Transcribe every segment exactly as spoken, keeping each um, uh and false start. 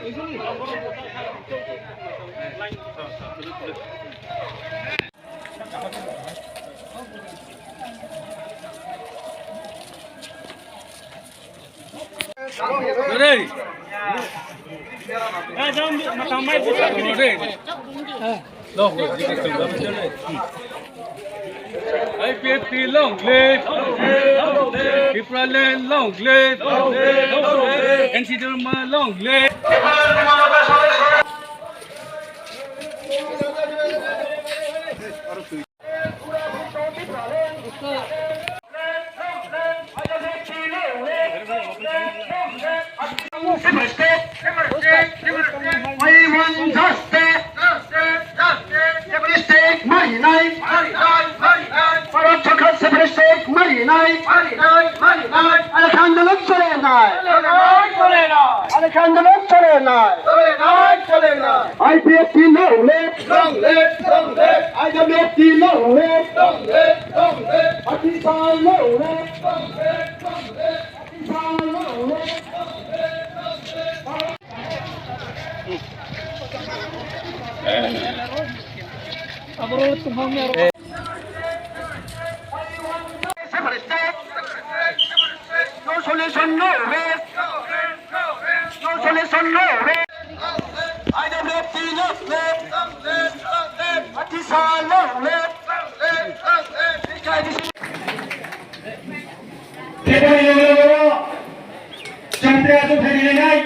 I P F T long live! Tipraland long live! N C Dharma long live! We want justice. Justice, justice, justice. Every state marinai, marinai, marinai. Bharat Sarkar separate state marinai, marinai, marinai. Alekha andolon cholenai. Cholenai, cholenai. Alekha andolon cholenai. Cholenai, cholenai. I P F T long live. Long live, long live. I W F T long live. Long live, long live. Pakistan long live. Long live, long live. Pakistan long live. Abo tongthokni aro. No solution, no rest. No solution, no rest. I W F T no rest. Pakistan no rest. Teboni logo logo chwng tere aswk hai rinai.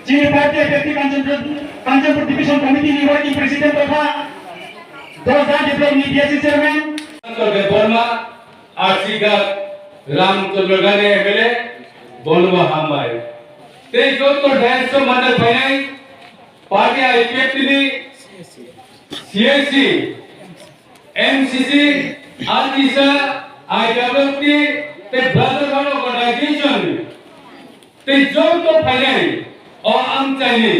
Chini party I P F T Kanchanpur, Kanchanpur Division Committee ni Working President topha Dosda Development ni B S C Chairman. Debbarma, Arsighat, Ramchandra Gani M L A, bonobo hambai. Tei joto dance o manjak phainai party I P F T ni C S C, M C C, ADISA, I W T, tei Brotherhood Organization, tei joto phainai o amchaini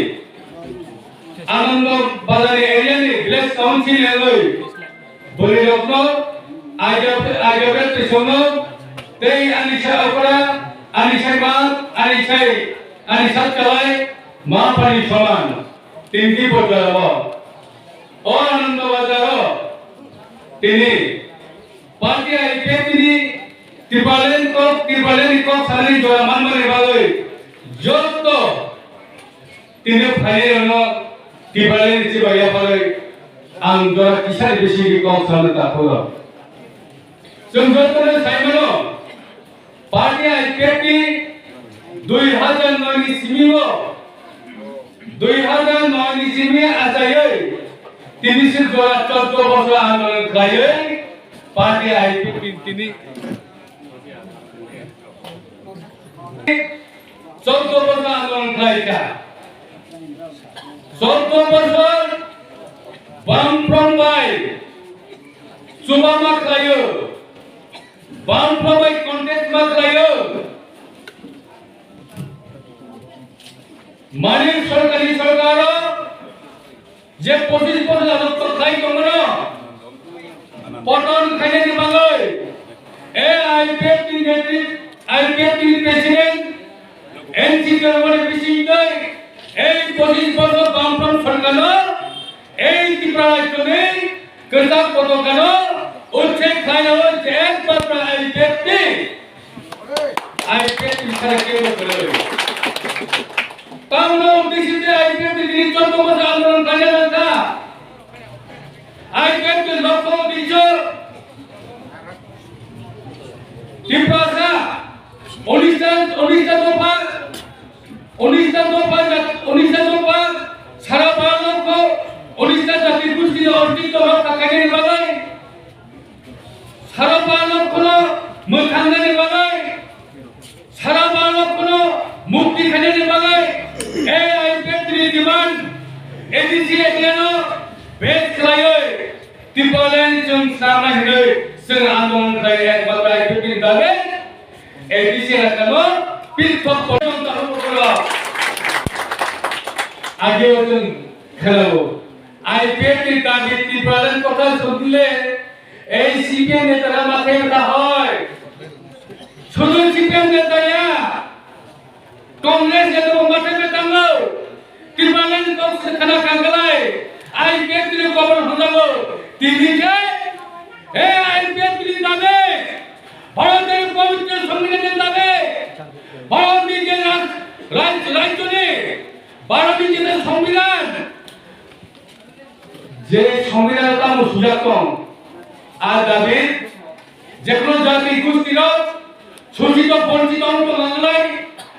Anando Bazar area ni village council ni wngwi bwrwirokno, I W T songno, tei ani sai okra, ani sai ma, ani sai, ani sak chalai, ma pani soman, tinti porjao. O Anando Bazar o tini party I P F T ni Tipraland kok, Tipraland ni kok sanani jora manmani bagwi joto tini phainairokno Tipraland ni chibai yapharwi ang jora kisani bisingni kok sanani takhoro. Chwng jotono saimano, party I P F T dui hajar noi ni simi-o, dui hajar noi ni simi achaiwi tini se jora choddo bosor andolon khlaiwi party I P F T tini choddo bosor andolon khlaikha. Choddo bosor Bamfront bai chubama khlaio. Bamfront bai contest ma khlaio. Mani sorkari sorkaro je pochis bosor jagotto khlai tongmano, poton khainani bagwi, A I P F T ni netri-, I P F T ni president, N C P ni bisingtwi, ei pochis bosor Bamfront sorkarno, ei Tripura rajyoni kwchak potokano uchchek khlainai je ekmatra I P F T. I P F T ni sara kebo kwrwi. Tamno uddeshe je I P F T tini choddo bosor andolon khlaina nangkha. I P F T ni lokho uddeshe Tiprasa, Odisha, Odisha dopha, Odisha dopha, Odisha dopha, sara Bharat lokho, Odisha jati gosti ni ostitto rokha khainani bagwi, sara Bharat lokhono mwthangnani bagwi, sara Bharat lokhono mukti khainani bagwi, A I P F T ni demand, A D C area no base khlaiwi, Tipraland chwng swnamna hinwi chwng andolon khlai, ekmatra I P F T ni dabe, A D C area no pithok kono. Ageo chwng khlaibo, I P F T ni dabi Tipraland kotha sundile, ei C P M netara mathai bwtha hoi. Sudu C P M neta ya, Congress neta bo mathai bwtha Tipraland kok se khana kangalai, I P F T ni kobor hwnjago. Tini khe, he I P F T ni dabi, Bharatni pobitro Songbidanni dabi, Bharatni je raj-, raj-, rajyoni, Bharatni je Songbidan, je Songbidan tamo sujak tong, a dabi, Jekunu jati gustirok sochito bonchito wngtong nangnai,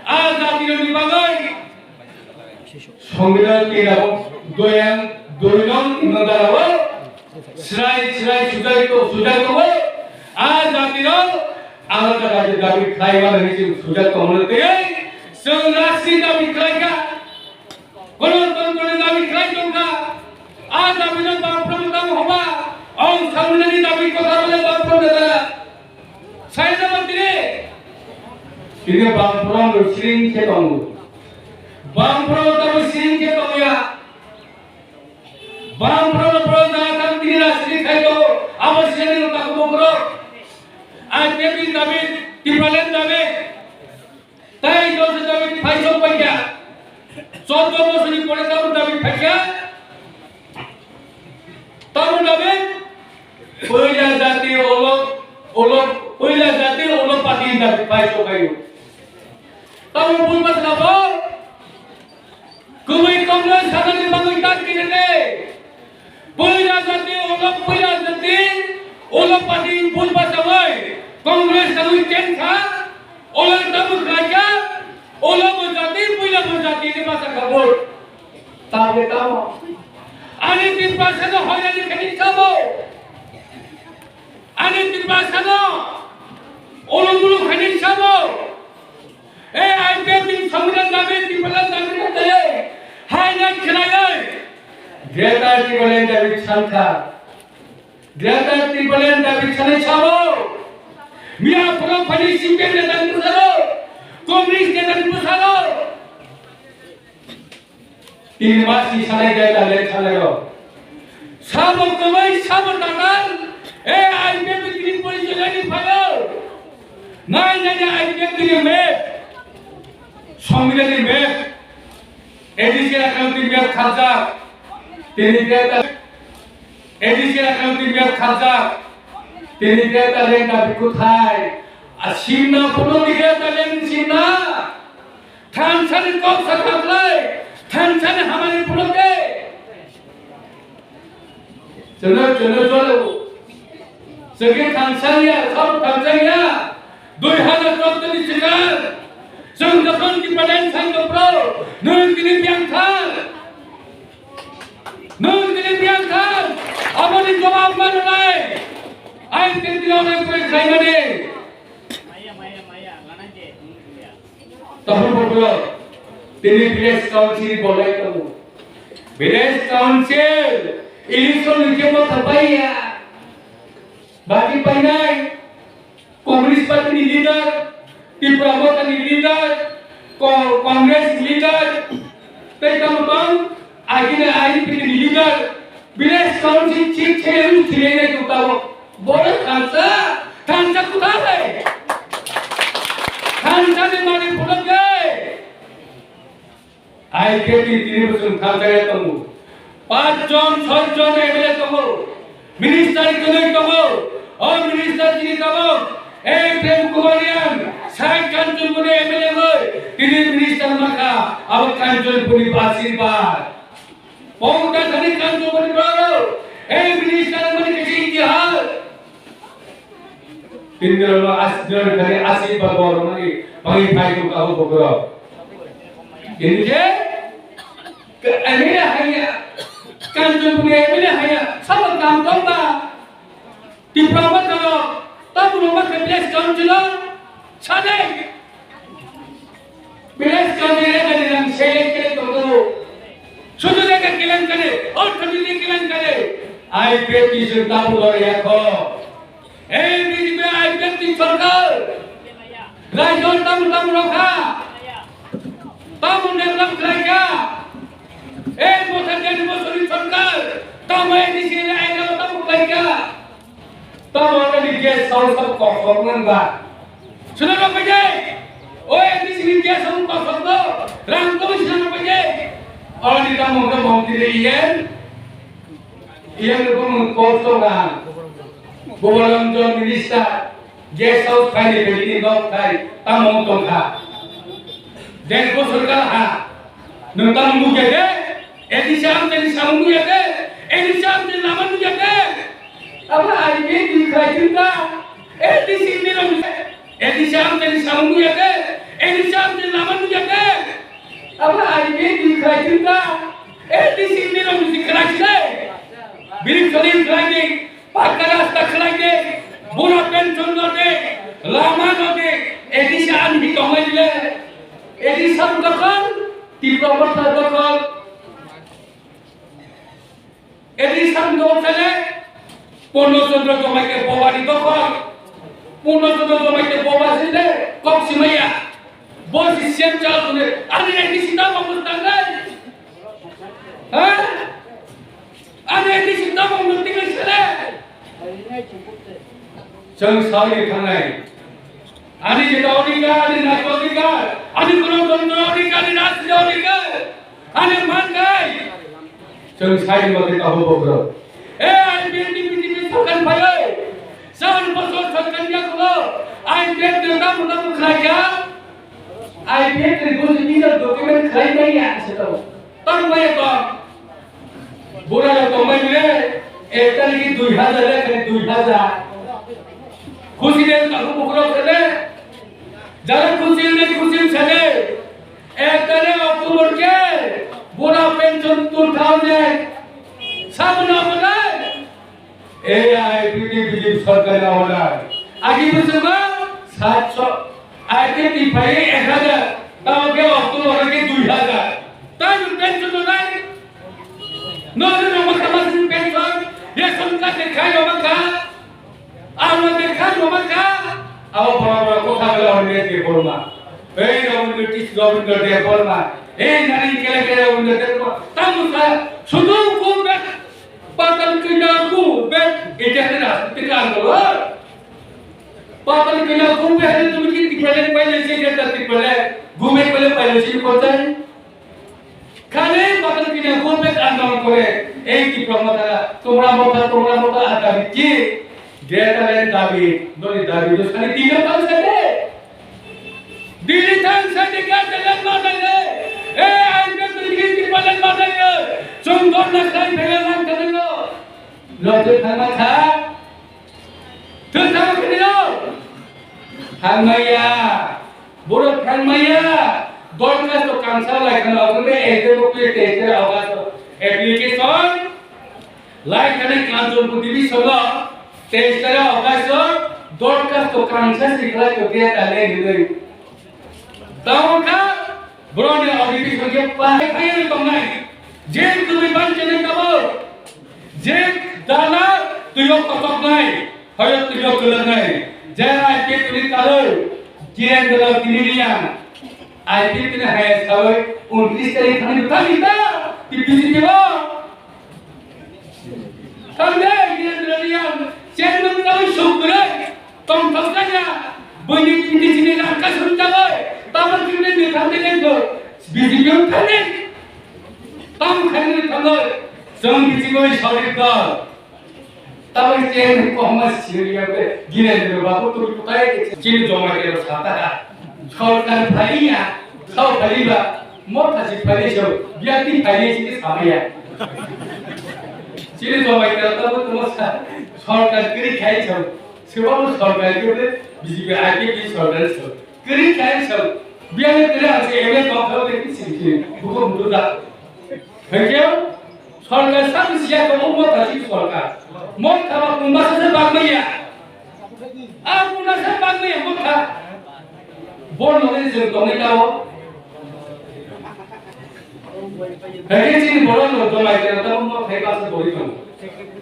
a jatirokni bagwi Songbidan tirabo doyang doinong imandara o srai srai sujai to sujai to o, a jatirok alada raji dabi khlai mani hinwi sujai tongmani tei chwng rajni dabi khlaikha. Golotontroni dabi khlai tongkha. A dabino bangphrom tamo hoba. Ong Songbidanni dabi kotha bole bangphrom de dara. Saina mantri. Tini bangphrom ro siring khe tongo. Bangphrom tamo siring khe tongya. Bangphrom pro da kan tini ra siring khai tongo. Abo siring ro takubo bro. A tebi dabi, Tipraland dabi. Tai jose dabi phaisok paikha. Choddo bosori pore tamo dabi phaikha. Tamo dabi puila jati olo, olo, puila jati olo pati dabi phaisok paio. Tamo bul mas kabo. Kubui Congress sanani bagwi tak kinene. Puila jati, ulo puila jati, ulo party bul bachawai, Congress tangwi chengkha, ulo tabuk raikha, ulo bo jati, puila bo jati ni bachakha bul. Tabe tamo. Ani Tiprasano hoirani khani sabo. Ani Tiprasano ulo bulu khani sabo. Ei I P F T ni Songbidan dabi, Tipraland dabi ni tayai, hai nai khlaioi. Greater Tipraland dabi sankha. Greater Tipraland dabi sanai sabo. Miya phoro phani C P M neta ni bwsaro, Communist neta ni bwsaro. Tin mas ni sanai Greater Tipraland sanai rok. Sabo kwbai, sabo tatal, e I P F T ni pori jolai ni phaio. Nai nai nai I P F T ni map. Songbidan ni map. A D C account ni map khajak. Tini Greater, A D C account ni map khajak. Tini Greater Tipraland dabi kuthai. A simna puno ni Greater Tipraland simna. Thansani kok sakha khlai, thansani hamari phunukdi. Chwngno, chwngno jolo. Chwngkhe thansani ya, sabo thansani ya. Dui hazar chwddo ni swkang. Chwng jokhon Tipraland thangkha bro, nwng tini biyang thang. Nwng tini biyang thang. Aboni jawab ma rwnai. Ai tini rwnai pore khlaimani. Tahun bokro, tini village council bolai tongo. Village council election ni kebo thapai ya. Bati painai, Communist Party ni leader, Tipra Motha ni leader, Ko-, Congress ni leader, tei tamo tong, agini I P P ni leader, village council chief se ru chile ne tu tamo. Boro thansa, thansa kuthai. Thansa ni mani phunukdi. I P F T ni tini bosong thansa ya tongo. Panch jon, choi jon M L A tongo. Minister kwnwi tongo. O minister tini tabok. E Prem Kumar Reang, sai Kanchanpur ni M L A bai. Tini minister makha. Abo Kanchanpur ni asirwad. Pongta thani Kanchanpur ni borok. E minister mani kisi itihas. Tini rok no as-, rok kani asirwad bo rok mani bangwi phai tong abo bokorok. Tini je, ke M L A haiya, Kanchanpur ni M L A haiya, sabo kam tong ba. Tipra ma tong, tamo rok ma ke village council o, sade. Village council ni rega ni rang seleng seleng tong tong. Sudu rega kelang kare, orthodoksi kelang kare. I P F T sing tabu lor yakho. Ei B J P I P F T sorkar. Rajyo tamu tamu rokha. Tamu develop khlaikha. Ei botha deri bosori sorkar. Tamu A D C ni aina tamu khlaikha. Tamu ani guest house kok kok nang ba. Suna rok bai. O A D C ni guest house kok kok no. Rang to suna rok bai. Oni tamo ke montri iyen, iyen ko mung kosong ha. Gobolonjo minister, guest house khai ni bini nok khai, tamo tong kha. Den ko sarkar ha. Nung tamo nugya de, edi sam teni samung nugya de, edi sam teni lama nugya de. Aba ai be di khai tinta, edi sini lo. Edi sam teni samung nugya de, edi sam teni lama nugya de. Aba ai be di khai tinta, edi sini lo musi khai de. Bini solim khai de, pakka rasta khai de, bura pension no de, lama no de, edi sam hi tongai le. Edi sam dokol, Tipra Motha dokol. Edi sam dol sale, Purno Chandra Jomai ke boba ni dokhol. Purno Chandra Jomai ke boba sinde, kok simaya. Bo si siam chal sinde, ani edi si tamo mustangai. Ha? Ani edi si tamo mustangai sale. Chwng sawi thangnai. Ani jeta odhikar, ani naiko odhikar, ani gonotantro odhikar, ani rajniti odhikar, ani mankai. Chwng sai mate tahu bokro. E I P F T B J P sarkar phaiwi. Char bosor sarkar ya kulo. I P F T tam tam khlai ya. I P F T ni buji ni document khlai nai ya se to. Tang bai to. Bura rok tong bai bile, ek tarikh dui hazar le khali dui hazar. Khusi de tahu bokro khale. Jara khusi ne khusi sale. Ek tarikh October ke bura pension two thousand. Sabna bole. Ei I P F T B J P sarkar ni amolai. Agi bwswkma satsho, I P F T phai ek hazar, tamo khe October khe dui hazar. Tai nwng pension rwnai? Nokni rwma kha masini pension, ration card ni khai rwma kha, aro de khai rwma kha. Abo bora bora kotha bela hwnwi de bolma. Ei Rabindra Tis-, Rabindra Debbarma, ei nani kele kele Rabindra Debbarma. Tamo sa, sudu ku bek Patal kanya ku bek ejak na tikang ko. Patal kanya ku bek tu ki tikpale paile se jata tikpale gume pale paile se ko tai. Khale patal kanya ku bek andolon kore. Ei Tipra Motha, tomra motha, tomra motha ata ki. Jeta le dabi, noni dabi to sani tinno tang sate. Dili thang sani ka jalan ma nai le. E, ai ka tu dili ti palan ma nai le. Sung don na sai phelan lang ka nai lo. Lo tu thang ma kha. Tu thang ma kha lo. Thang ma ya. Borok thang ma ya. Dorkhasto kangsa lai khana, obo e de bo pe te te awaso. Application. Lai kani Kanchanpur division o teis tarik August o dorkhasto kangsa si khlai tongkhe ta le hinwi. Tamo kha borokni O D P songkhe pai phai tongnai. Je kwrwi bang chene tabo. Je dala tuyo kotoknai. Hoyo tuyo kwlwngnai. Je I P F ni kalwi Kiren Dala Kiniriya. I P F ni hai sawi untris tarik thani thani ta. Ti B J P o. Tangde, Indra Dorian, chairman kami sugre, tong tong kanya, bini piti sini rangka sun jabai, taman kini ni tangde kan do, B J P on tangde, tam kani ni tangde, song B J P on sorry dal. Taman chairman ko hama siri ya be, gire ni babu tu kutai ke, chini joma ke sata, sorkar bhai ya, sao bhai ba, Motha si phailai sao, biati phailai si samaya. Chini jomai kara tamo tamo sa, sorkar kwrwi khai sao, sebabo sorkar kwrwi, B J P I P F ni sorkar sao. Kwrwi khai sao, biani kwrwi ang se M L A tong thao de kisi kisi, buko budo da. Thank you. Sorkar sab siya ko Motha si sorkar. Motha ba kumba sa bagmaya. Ang puna sa bagwi ang bukha. Bor no ni jeng tong ni tao. Hei chini bor no jomai kena tao mo khai ba sa bori tong.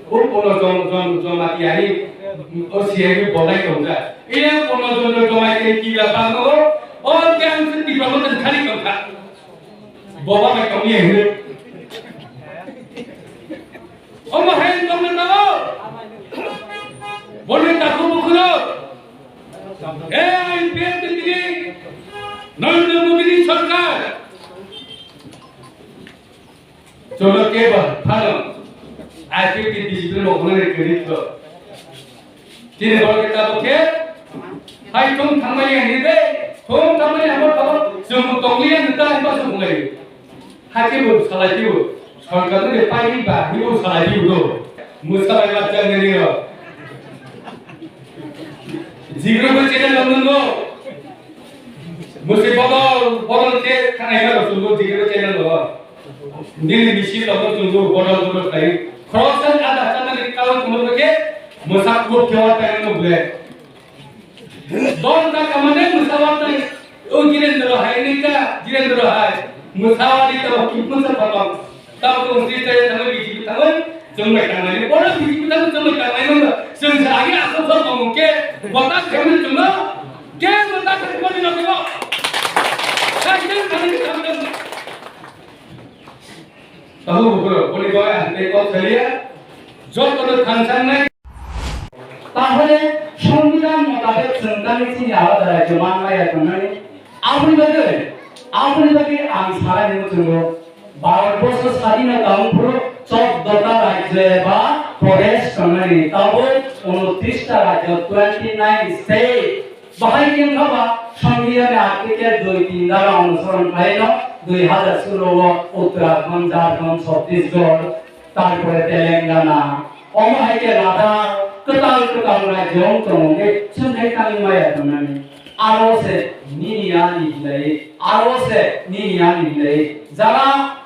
O pono jom jom jom ati ani. O siya ni bolai tong ja. Iya pono jom jom jomai ke kila ba no. O kya ang se tiba mo ten khali tong kha. Boba mai tong ye hne. Omo hai tong na tao. Boni taku bukuro. He I P F ni tini Narendra Modi ni sarkar. Cholo ke ba phano. I P T B J P mo hwnwi kwrwi kho. Chini borok khe tabuk khe hai thung thangmani ani de, thung thangmani amo tabuk chwng tongliya nita hai ba chwng lai. Hai khe bo salai khe bo. Sorkar ni pai ba hi bo salai khe bo. Musa bai ma chang ni ro. Jigro bo channel lo nungo. Musi bodol, bodol khe khanai ma ro chwng jigro channel lo. Nini misil rok no chwng bodol bodol khlai. Khoroksa ni ada chana ni karon kuno ke mwsa kuk khe wa tai no ble. Don ta kamane mwsa wa tai. O Jirendra hai ni ta, Jirendra hai. Mwsa wa ni ta ki mwsa pa pa. Ta ko si ta ta bi ji ta. Chwng bai ta ni. Bodo bi ji ta chwng bai ta ni. Chwng sa agi a ko ko ke. Bota khe ni chwng no. Ke bota khe ko ni no ko. Ka ni ka ni ka ni. Abo buphuru, boni bagwi ang tei kok saliya, jotono thangsangnai. Tahole songbidhan motabek chwng tangwi chini alada rajyo manmaya tongnani. Aboni bagwi, aboni bagwi ang sanani muchungo, Bharatborsho sadhinota wngphuru choddo ta rajyo eba prodesh tongnani, tabuk unotris ta rajyo, twenty nine state. Bahai khe wngkha ba Songbidhan ni Article dui tin dara onusoron khlaino dui hazar solo o Uttarakhand, Jharkhand, Chhattisgarh, tarpore Telangana, omo hai khe Ladakh, kwtal kwtal rajyo wng tongo hwnkhe chwng hai tangwi maya tongnani. Aro se nini ani hinlai, aro se nini ani hinlai. Jara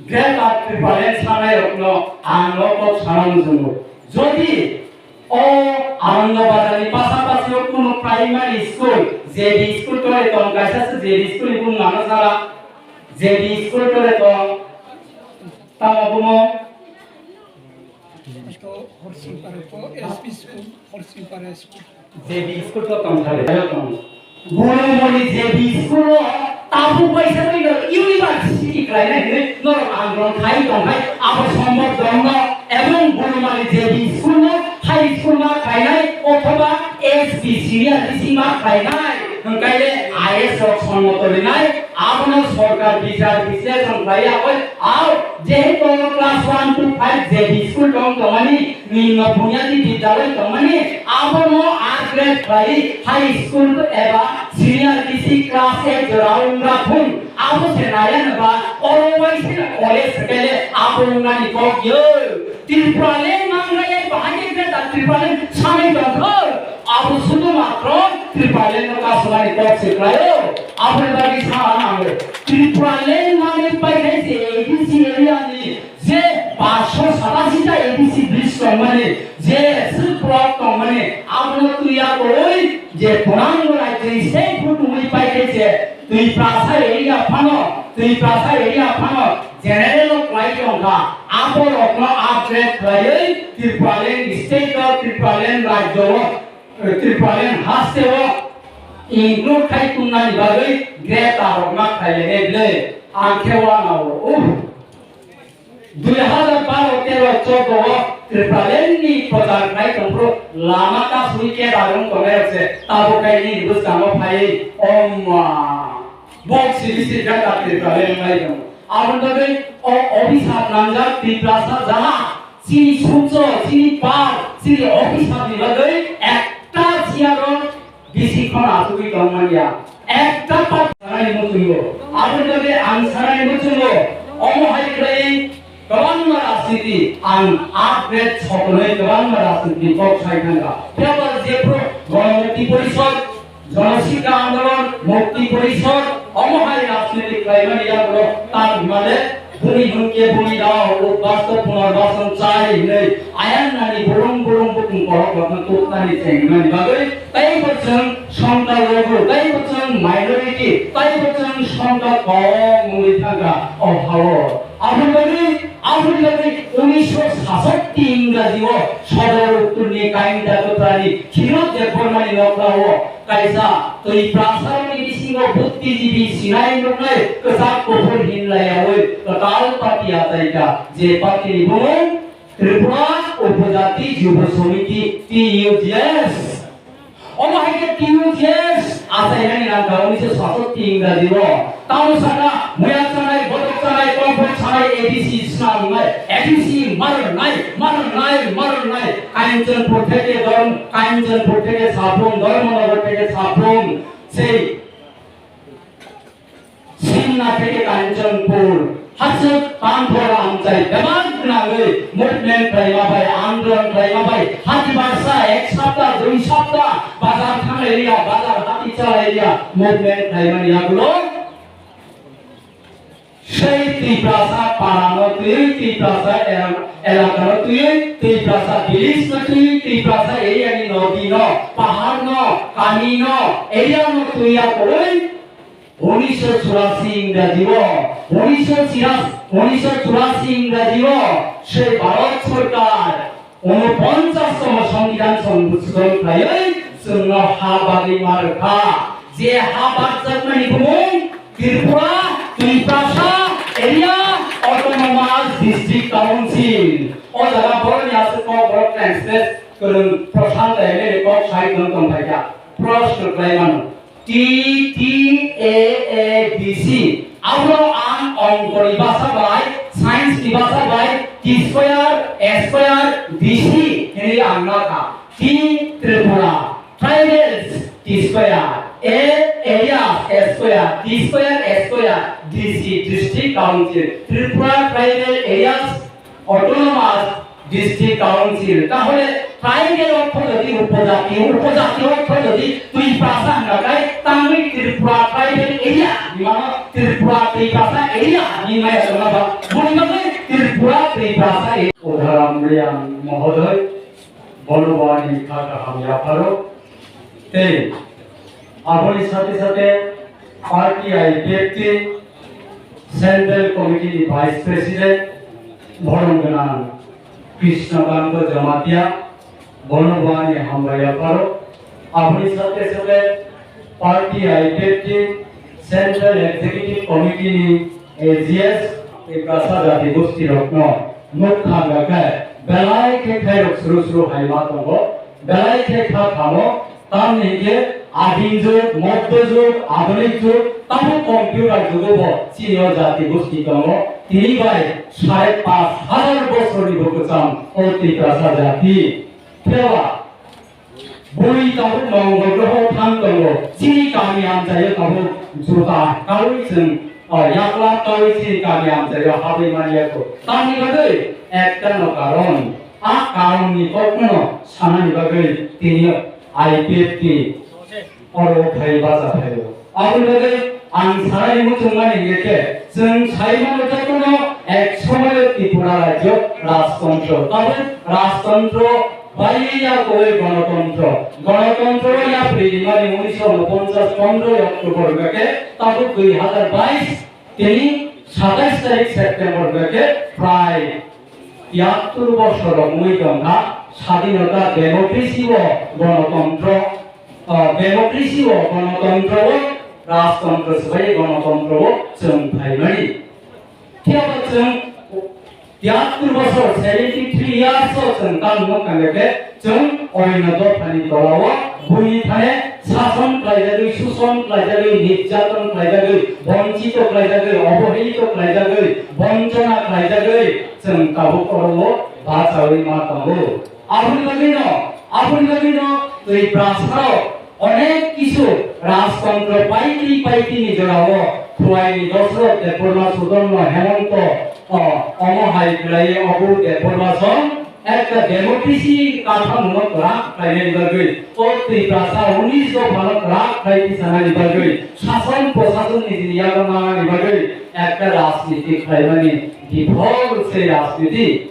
Greater Tipraland sanai rokno ang no kok sana muchungo. Jodi o Ananda Bazar ni pasapasi o kunu primary school, J B school tore tong, kaisa se J B school ni bung nana sara, J B school tore tong, tamo bumo. Ito Horsingpara ko S P school, Horsingpara school. J B school to tong thale, ayo tong. Gurumoni J B school o tabuk baisa bai no university khlainai hinwi norok andolon khai tongkhai abo sombor dongno ebong Gurumoni J B school no high school ma khlainai othoba S B senior D C ma khlainai hwnkhaile I A S rok sonmoto rinai abono sorkar bichar bisleshon khlaiya oi ao jehetu class one to five J B school tong tongmani Nimno Bunyadi Bidyaloi tongmani, abono upgrade khlai high school eba senior D C class eight jora wngya thung, abo se naya neba, oro waise college sekele abo wngnani kok yo. Tipraland mangraya bahai khe da Tipraland sanai tongkho, abo sudu matro Tipraland no kasumani kok se khlaio, aboni bagwi sana nango. Tipraland manwi paikhe se A D C area ni je paanch sho satashi ta A D C bridge tongmani, je swk block tongmani, abono twiya koi je pwnang rajyo state hutumwi paikhe se Twiprasa area phano, Twiprasa area phano general o kwlai tongkha, abo rokno upgrade khlaiwi Tipraland state o, Tipraland rajyo o, Tipraland haste o include khai tongmani bagwi greater rokma khlailainai bwle ang khe wanao. Uh. Dui hazar baro tero chordo o Tipraland ni prochar khlai tongphuru lama kasui khe darung tongnai rok se tabuk khai nini bwskango phaiwi omma bok siri siri kha ta Tipraland lai tongo. Aboni bagwi o obhisap nangjak Tiprasa jaha chini sumso, chini par, chini obhisap ni bagwi ekta chair o Bisi khona asugwi tongmanya. Ekta pat sanani muchungo. Aboni bagwi ang sanani muchungo. Omo hai khlai kwbangma rajniti ang upgrade sokonwi kwbangma rajniti kok sai thangkha. Phiya ba jephru Ganamukti Porishad, Janashikha Andolon, Mukti Porishad, omo hai rajniti khlaimani yagulo tak hwnmale Bumi hwnkhe bumi dao, o basto punarbason chai hwnwi ayang nani bolong bolong bukung borok rokno tubnani chengmani bagwi tei bo chwng songkha logo, tei bo chwng minority, tei bo chwng songkha kok wngwi thangkha o hao. Aboni bagwi, aboni bagwi unisho sasatti Ingraji o Sodor Uttor ni Kainda Kotrani Khirot Debbarmani nokhrao kaisa twi prasarni bisingo buddhijibi sinai nuknai kwchak kuphur hinlaiyaui kwtal party achaikha, je party ni bumung Tripura Upajati Jubo Samiti, T U J S. Omo hai khe T U J S achainani nangkha unisho sasatti Ingraji o. Tamo sakha, muya chanai, bodok chanai, kongphor chanai, ADC ইসলাম নাই, ADC মারণ নাই, মারণ নাই, মারণ নাই। কাঞ্চনপুর থেকে ধর্ম, কাঞ্চনপুর থেকে সাফুন, ধর্মনগর থেকে সাফুন, সেই সিমনা থেকে কাঞ্চনপুর, হাজত পান্থর আমচাই বেমান নাগই মুভমেন্ট খাইমা ভাই, আন্দোলন খাইমা ভাই, হাতি বাসা এক সপ্তাহ, দুই সপ্তাহ, বাজার থানা এরিয়া, বাজার হাতি চালা এরিয়া, মুভমেন্ট খাইমা ইয়াগুলো সেই Tiprasa parano twi, Tiprasa el-, elakano twi, Tiprasa village no twi, Tiprasa area ni nodi no, pahar no, kami no, area no twi ya koi. উনিশশো চুরাশি ইংরাজি o, উনিশশো চুরাশি, উনিশশো চুরাশি ইংরাজি o, সেই ভারত সরকার ঊনপঞ্চাশতম সংবিধান সংশোধন khlaiwi chwngno ha bagwi ma rwkha. Je ha bagjakmani bumung Tripura, Tiprasa, area, Autonomous District Council. O jaga borokni aswk kok borok translate kwrwng Prashant M L A kok sai tong tong phaikha. Proshno khlai mano. T T A A D C. Abo ang ongkoni basa bai, science ni basa bai, T square, A square, D C hinwi ang nakha. T Tripura, tribals, T square, A areas, A square, T square, A square, D C, District Council, Tripura Tribal Areas, Autonomous District Council, tahole tribal ortho jodi upojati, upojati ortho jodi Tiprasa hwnba khai, tangwi Tripura tribal area hinmano Tripura Tiprasa area hinmaya tongma ba, boni bagwi Tripura Tiprasa area. Udharam Riyang Mohodoy, bono boni kha kaham yapharo, tei aboni sate sate party I P F T Central Committee ni Vice President, borom gwnang Krishna Kanto Jamatia, bono bo ani hambai yapharo. Aboni sate sate party I P F T Central Executive Committee ni A G S, Tiprasa jati gosti rokno nukha hwnkhe belai khe khairok suru suru hai ma tongo, belai khe kha khamo. Tamni hwnkhe adim jug, moddo jug, adhunik jug, tabuk computer jugo bo chini o jati gosti tongo. Tini bai sare panch hajar bosorni bo kwcham o Tiprasa jati. Phiyaba bui tabuk mongol groho thang tongo. Chini kami amchaio tabuk juta kaui chwng, o, yakla kaui chini kami amchaio habwi manya kho. Tamni bagwi ekta no karon. A karon ni kokno sanani bagwi tini I P F T oro khai bacha phaio. Aboni bagwi ang sanani muchungmani hingkhe, chwng sai mano jotono ek somoyo Tripura rajyo rajtontro. Tabuk rajtontro baiya koi gonotontro. Gonotontro ya primari unisho unoponchas pondroi October hingkhe tabuk dui hazar bais tini satais tarik September hingkhe prai tiyattur bosor rok wngwi tongkha, sadinota, democracy o gonotontro, ah, democracy o gonotontro o rajtontro swbai gonotontro o chwng phaimani. Phiya ba chwng tiyattur bosor, seventy three years o chwng tamo wngkha khe chwng oino dophani tolao buini thane sason khlaijagwi, suson khlaijagwi, nirjaton khlaijagwi, bonchito khlaijagwi, obohelito khlaijagwi, bonchona khlaijagwi, chwng tabuk oro o bachaui ma tongo. Aboni bagwino, aboni bagwino twi brasarok onek kisu rajtontro paitwi paitwini jorao Khwlaini Dosrot Debbarma, Sudarma, Hemonto, o, omo hai khlaiwi obo Debbarma song ekta democracy katham no kwrak khlainani bagwi, o Tiprasa unis dophano kwrak khlai tisanani bagwi, sason prosason nijini yago nanani bagwi ekta rajniti khlaimani, biphol se rajniti.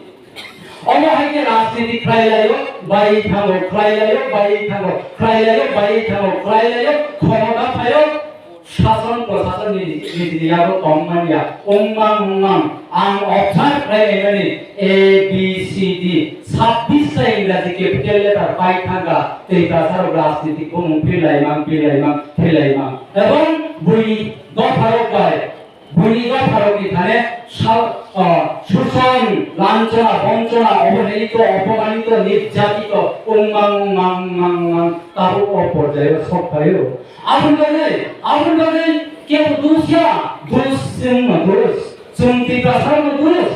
Omo hai khe rajniti khlai laio, bai thango khlai laio, bai thango khlai laio, bai thango khlai laio, khomota phaio, sason prosason ni, ni, ni yago tong manya, ongmang ongmang, ang observe khlai laimani, A B C D, sabbish ta Ingraji capital letter pai thangkha, tei tasarok rajniti bumung phil laimang, phil laimang, phil laimang. Ebong buini dopharok bai, Buini dopharokni thane sa-, ah, suson, lanchona, bonchona, obohelito, opomanito, nirjatito, ongmang, ongmang, ongmang, ongmang, tabuk o porjaio sok phaio. Aboni bagwi, aboni bagwi kebo dus ya, dus chwngno dus, chwng Tiprasarokno dus,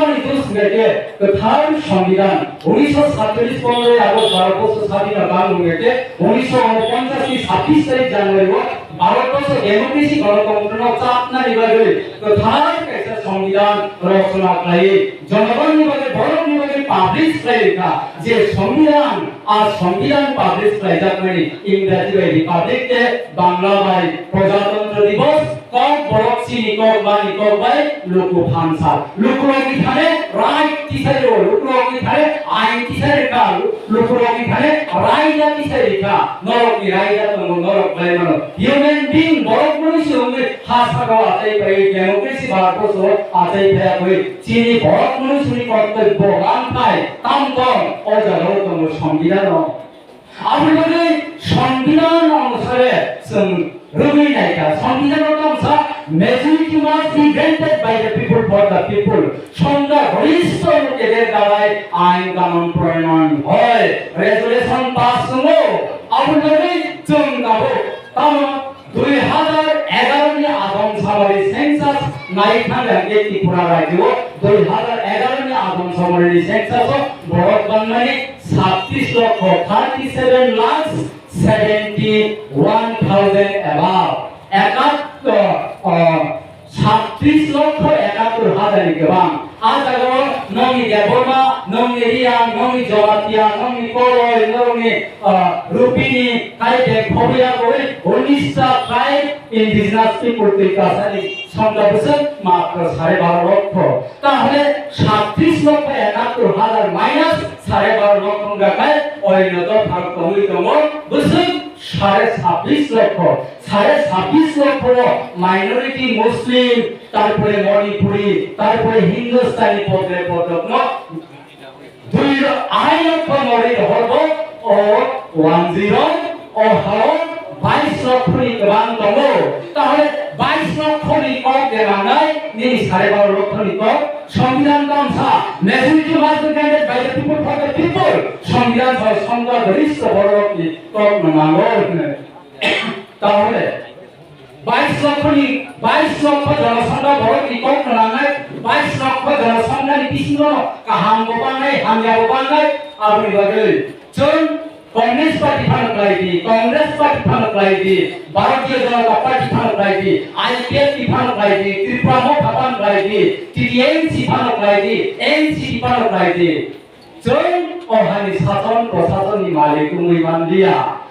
Dos hwnkhe kwthar Songbidan, unisho satcholish pondroi August Bharatborsho sadhina bang hwnkhe unisho unoponchas ni sabbish tarik January o Bharatborsho democracy ganatantra no chapnani bagwi kwthar kaisa Songbidan rochona khlaiwi jonogonni bagwi, borokni bagwi publish khlai rikha je Songbidan, a Songbidan publish khlaijakmani Ingraji bai Republic Day, Bangla bai Prajatantra Divas, Kokborok chini kok bani kok bai luku phansal. Lukurokni thane right tisai rwo, lukurokni thane ain tisai rikha, lukurokni thane raida tisai rikha. Norokni raida tongo, norok bai mano. Human being, borok mwnwi se wngwi ha sakao achai phaiwi, democracy Bharatborsho achai phaiya koi. Chini borok mwnwi suni kortobbo, manthai, tam tong, o jagao tongo Songbidan o. Aboni bagwi Songbidan onusare chwng rwgwi naikha. Songbidan o tongsa, "Majority must be granted by the people for the people." Songga goristo loketer darai ain kanon pronoyon hoi, resolution pass wngo. Aboni bagwi chwng tabuk tamo dui hazar egaro ni Adam Samari census nai thangya khe Tripura rajyo o dui hazar egaro ni Adam Samari ni census o borok bangmani sabbish lokho, thirty seven lakhs seventy one thousand above. Ekattor, o, sabbish lokho ekattor hajar ni kwbang. A jagao nongni Debbarma, nongni Riyang, nongni Jamatia, nongni Koloi, nongni, o, Rupini, Kaite, Khobiya, Goi, unisha tribe, indigenous people twi kasani songda bwswk matro sare baro lokho. Tahole sabbish lokho ekattor hajar minus sare baro lokho wngkha khai oino dopha tongwi tongo bwswk sare sabbish lokho. Sare sabbish lokho o minority Muslim, tarpore Manipuri, tarpore Hindustani podre podokno Dui lo-, ahaino khormorwi rohorbo o one zero, o hao bais lokho ni kwbang tongo. Tahole bais lokho ni kok de mangnai, nini sare baro lokho ni kok. Songbidan tongsa, majority must be granted by the people for the people. Songbidan sa songda goristo borok ni kok no mango. Tahole Bais lokho ni, bais lokho jonosongkha borok ni kok no nangnai, bais lokho jonosongkha ni bisingo no kaham bo bangnai, hamya bo bangnai, aboni bagwi chwng Congress party phano khlai di, Congress party phano khlai di, Bharatiya Janata Party phano khlai di, I P F T phano khlai di, Tripura Motha phano khlai di, T T M C phano khlai di, N C P phano khlai di. Chwng o hani sason, prosasonni malik wngwi manliya.